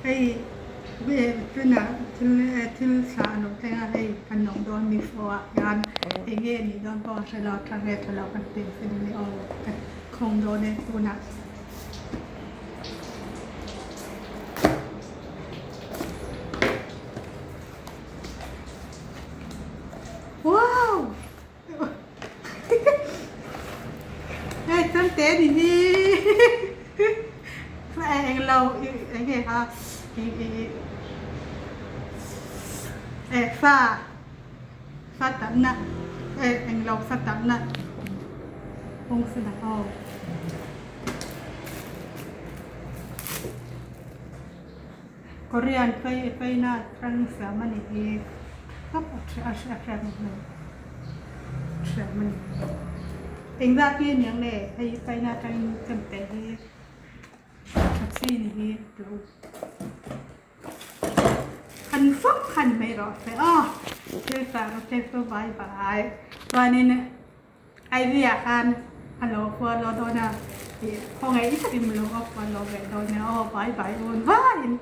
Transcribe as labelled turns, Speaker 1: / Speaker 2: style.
Speaker 1: Hei tunah thil thil thlah a lo thleng a, hei kan awm dawn ni fo ah hian eng nge nih dawn pawh a hre lo, tha nge tha lo kan tih fel ni aw ka khawng dawn e tunah. Wow! Hei chemte ni hi englo eng nge kha e fa fa tamna e englo fa tamna kawng se dah aw. Korean phei pheina atang siam a nih hi tawp a hriat hmel thiam a ni. Engzat nge niang le hei pheina atangin chemte hi tha chi ni hi tih u. Han fak han mai rawh se aw thil chah rawh se chu bye bye chuanin Ivy-ah khan a lo follow dawn a tih khawngaih takin min lo follow ve dawn nia aw bye bye un vaiin.